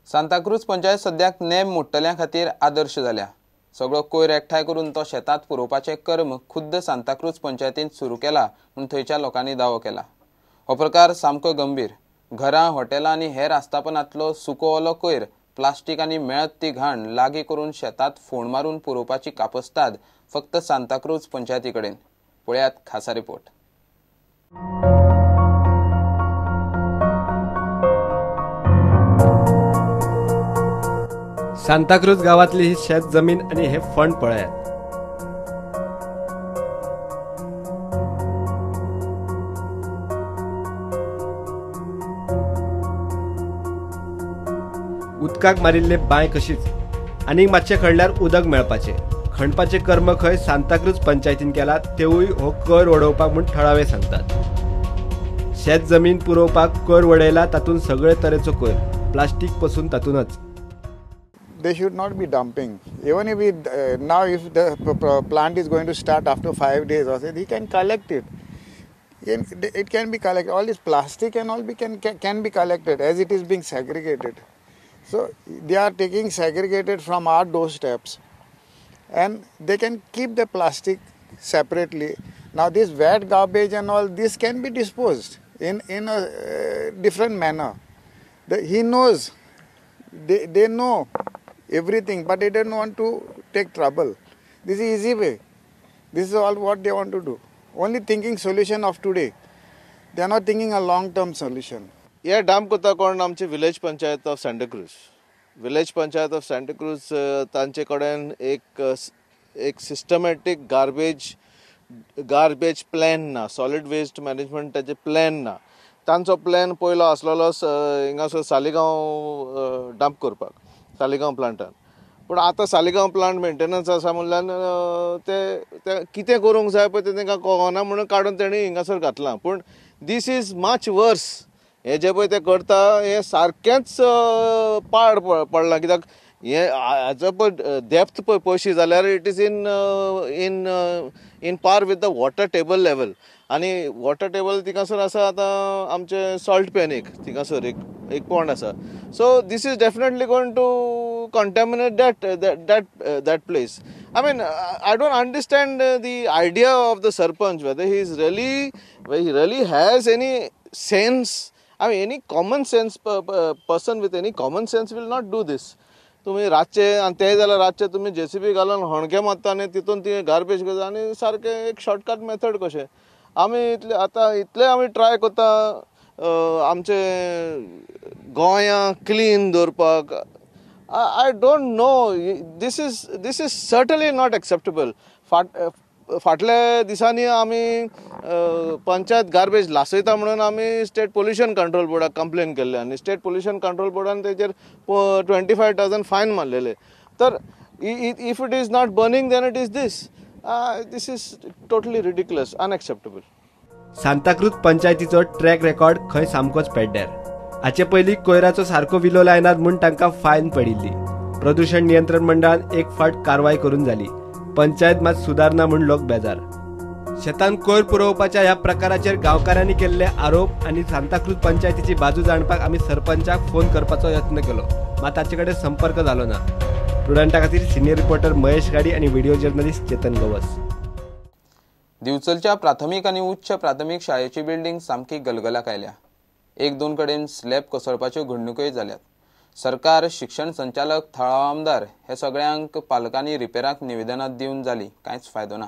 सांताक्रूज पंचायत सद्याक नेम मोडटल्या खातीर आदर्श जाल्या. सगळो कोयर एकठांय करून तो शेतांत पुरोवपाचें कर्म खुद्द सांताक्रूज पंचायतीन सुरू केला म्हूण थंयच्या लोकांनी दावो केला. हो प्रकार सामको गंभीर. घरां, हॉटेलां आनी हेर आस्थापनांतलो सुको ओलो कोयर, प्लास्टीक आनी मेळत ती घाण लागीं करून शेतांत फोण मारून पुरोवपाची कापस्ताद फक्त सांताक्रूज पंचायती कडेन. पळयात खासा रिपोर्ट. सांताक्रूज गावातली ही शेत जमीन आणि हे फंड पळयात. उदकाक मारिल्ले बांय कशीच आनी मातशें खणल्यार उदक मेळपाचें. खणपाचें कर्म खंय सांताक्रूज पंचायतीन केला, तेवूय हो कोयर वडोवपाक म्हूण थळावे सांगतात. शेत जमीन पुरोवपाक कोयर वडयला, तातूंत सगळे तरेचो कोयर, प्लास्टीक पसून तातूंतच. They should not be dumping. Even if we now if the plant is going to start after 5 days or so, he can collect it. It can be collected. All this plastic and all can be collected as it is being segregated. So they are taking segregated from our doorsteps, and they can keep the plastic separately. Now this wet garbage and all this can be disposed in a different manner. He knows, they know everything, but they don't want to take trouble. This is easy way. This is all what they want to do. Only thinking solution of today. They are not thinking a long-term solution. हे dump करता कोण? आमची village panchayat of Santacruz. Village panchayat of Santacruz तांचे कडेन एक systematic garbage plan ना, solid waste management ताचे plan ना. तांचो प्लॅन पयलो आसलेलो हिंगासर सालिगांव डंप करपाक, सालिगांव प्लांटान. पूण आतां सालिगांव प्लांट मेंटेनन्स आसा म्हणल्यान ते कितें करूंक जाय पळय तें तांकां कळना म्हणून काडून तेणी हिंगासर घातलां. पूण this is much वर्स. हे जे पळय ते करता हें सारकेंच पाड पडलां. कित्याक हें हाजो पळय डेप्थ पळय पळयशी जाल्यार it is in in in par with the water table level. आनी वॉटर टेबल थिंगासर आसा आतां आमचें सॉल्ट पॅन एक थिंगासर एक पॉन्ड आसा. So this is definitely going to contaminate that that that that place. I mean, I don't understand the idea of the sarpanch, whether he is really, he really has any sense. I mean, any common sense person with any common sense will not do this. तुमी रातचे आनी ते जाल्यार रातचे तुमी JCB घालून हणके मारता आनी तितून ती गार्बेज करता आनी सारकें एक शॉर्टकट मेथड कशें. आमी इतले आतां इतले आमी ट्राय करता आमचे गोंया क्लीन दवरपाक. I don't know, this is certainly not acceptable. फाटल्या दिसांनी आमी पंचायत गार्बेज लासयता म्हणून आमी स्टेट पोल्युशन कंट्रोल बोर्डाक कंप्लेन केल्ले आनी स्टेट पोल्युशन कंट्रोल बोर्डान तेजेर 25,000 फायन मारलेले. तर if it is not burning then it is this. This is totally ridiculous, unacceptable. Santacruz पंचायतीचो track record खंय सामकोच पेड्ड्यार. हाचे पयलीं कोयराचो सारको विलो लायनात म्हूण तांकां फायन पडिल्ली. प्रदूषण नियंत्रण मंडळान एक फावट कारवाय करून जाली. पंचायत मात सुदारना म्हूण लोक बेजार. शेतान कोयर पुरोवपाच्या ह्या प्रकाराचेर गांवकारांनी केल्ले आरोप आनी सांताक्रूज पंचायतीची बाजू जाणपाक आमी सरपंचाक फोन करपाचो यत्न केलो, मात ताचे कडेन संपर्क जालो ना. प्रुडंटा खातीर सिनियर रिपोर्टर महेश गाडी आनी व्हिडिओ जर्नलिस्ट चेतन गवस. दिवचलच्या प्राथमीक आनी उच्च प्राथमीक शाळेची बिल्डिंग सामकी गलगलाक आयल्या. एक दोन कडेन स्लॅब कोसळपाच्यो घडणुकोय जाल्यात. सरकार, शिक्षण संचालक, थळावो आमदार हे सगळ्यांक पालकांनी रिपेराक निवेदनां दिवन जाली, कांयच फायदो ना.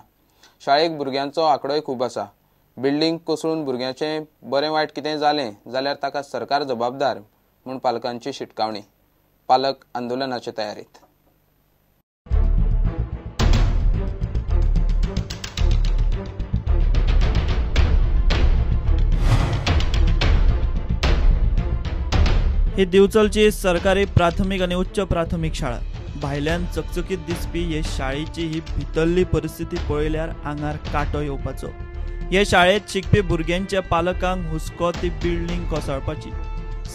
शाळेक भुरग्यांचो आंकडोय खूब आसा. बिल्डिंग कोसळून भुरग्यांचें बरें वायट कितें जालें जाल्यार ताका सरकार जबाबदार म्हूण पालकांची शिटकावणी. पालक आंदोलनाचे तयारीत. ही दिवचलची सरकारी प्राथमीक आनी उच्च प्राथमीक शाळा. भायल्यान चकचकीत दिसपी हे शाळेची ही भितरली परिस्थिती पळयल्यार आंगार कांटो येवपाचो. हे शाळेंत शिकपी भुरग्यांच्या पालकांक हुस्को ती बिल्डींग कोसळपाची.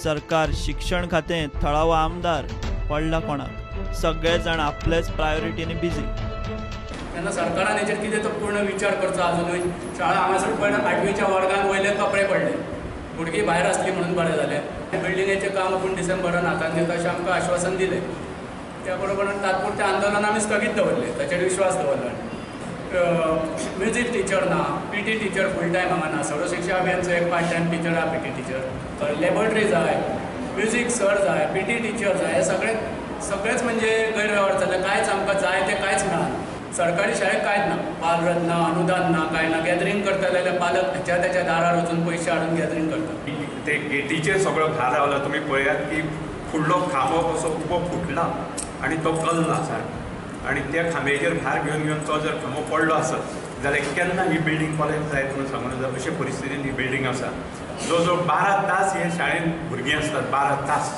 सरकार, शिक्षण खातें, थळावो आमदार पडला कोणाक? सगळे जाण आपलेच प्रायोरिटीनी बिजी. तेन्ना सरकारान हेचेर कितें तो पूर्ण विचार करचो. आजुनूय शाळा हांगासर पळय आठवीच्या वर्गान वयले कपडे पडले, भुरगीं भायर आसली म्हणून बरें जालें. बिल्डिंगेचें काम आपूण डिसेंबरान हातान दिता अशें आमकां आश्वासन दिलें. त्या बरोबर तात्पुरतें आंदोलन आमी स्थगीत दवरलें, ताचेर विश्वास दवरलो. म्युजीक टिचर ना, P T teacher full time हांगा ना, सर्व शिक्षा अभियानचो एक पार्ट टायम टिचर आहा, पी टी टिचर, लॅबोरेटरी जाय, म्युजीक सर जाय, पी टी टिचर जाय. हे सगळे सगळेच म्हणजे गैरवेव्हार जाले. कांयच आमकां जाय तें कांयच मेळना. सरकारी शाळेक कांयच ना, बालरत्न ना, अनुदान ना, कांय ना. गॅदरींग करतले जाल्यार पालक ह्याच्या त्याच्या दारार वचून पयशे हाडून गॅदरींग करतात. ते गेटीचेर सगळो भार रावला. तुमी पळयात की फुडलो खांबो कसो उबो फुटला आनी तो कल्ला सारको, आनी त्या खांब्याचेर भार घेवन घेवन तो जर खांबो पडलो आसत जाल्यार केन्ना ही बिल्डींग कॉलेज जायत म्हणून सांगून जाता. अशे परिस्थितीन ही बिल्डींग आसा. जवळ जवळ 12 तास हे शाळेन भुरगीं आसतात, 12 तास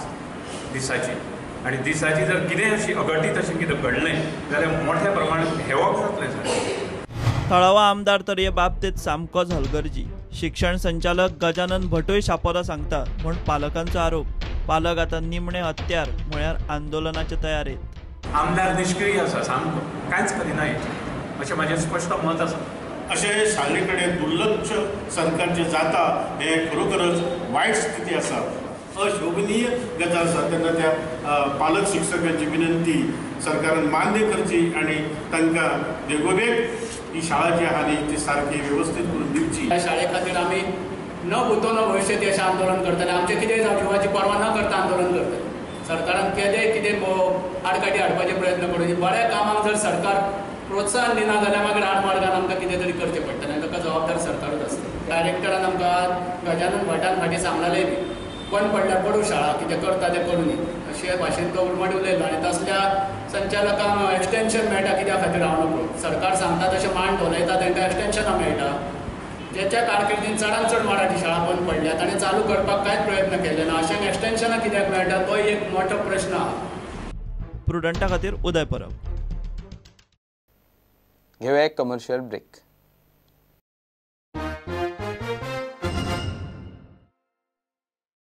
दिसाची. आनी दिसाची जर कितें अशी अघटीत अशें कितें घडलें जाल्यार मोठ्या प्रमाणात हेवप जातलें सर. थळावा आमदार तर हे बाबतीत सामकोच हलगर्जी. शिक्षण संचालक गजानन भटूय शापोरा सांगता म्हूण पालकांचो आरोप. पालक आतां निमणे हत्यार म्हळ्यार आंदोलनाचे तयारेत. आमदार निश्क्रीय आसा सामको, कांयच करिना अशें म्हाजें स्पश्ट मत आसा. अशें शाळे कडेन दुर्लक्ष सरकारचें जाता हें खरोखरच वायट स्थिती आसा, अशोभनीय गजाल आसा. तेन्ना त्या पालक शिक्षकांची विनंती सरकारान मान्य करची आनी तांकां बेगोबेग ही शाळा जी आहा न्ही ती सारकी वेवस्थीत करून दिवची. ह्या शाळे खातीर आमी न भूतो न भविष्यती अशें आंदोलन करतले. आमचें कितें जावं जिवाची पर्वा न करता आंदोलन करतले. सरकारान केदें कितें आडकाठी हाडपाचे प्रयत्न करूं. बऱ्या कामाक जर सरकार प्रोत्साहन दिना जाल्यार मागीर आडमार्गान आमकां कितें तरी करचें पडटलें आनी ताका जबाबदार सरकारूच आसता. डायरेक्टरान आमकां गजानन भटान फाटीं सांगलेलें बी बंद पडल्यार पडूं शाळा, कितें करता तें करूं न्ही अशे भाशेन तो उरमाट उलयलो. आनी तसल्या संचालकांक एक्सटेंशन मेळटा कित्या खातीर हांव नको. सरकार सांगता तशें मान धोलयता, तांकां एक्सटेंशनां मेळटा. ज्याच्या कारकिर्दीन चडान चड मराठी शाळा बंद पडल्या ताणें चालू करपाक कांयच प्रयत्न केले ना. अशें एक्सटेंशनां कित्याक मेळटा तोय एक मोठो प्रश्न आहा. प्रुडंटा खातीर उदय परब. घेवया एक कमर्शियल ब्रेक.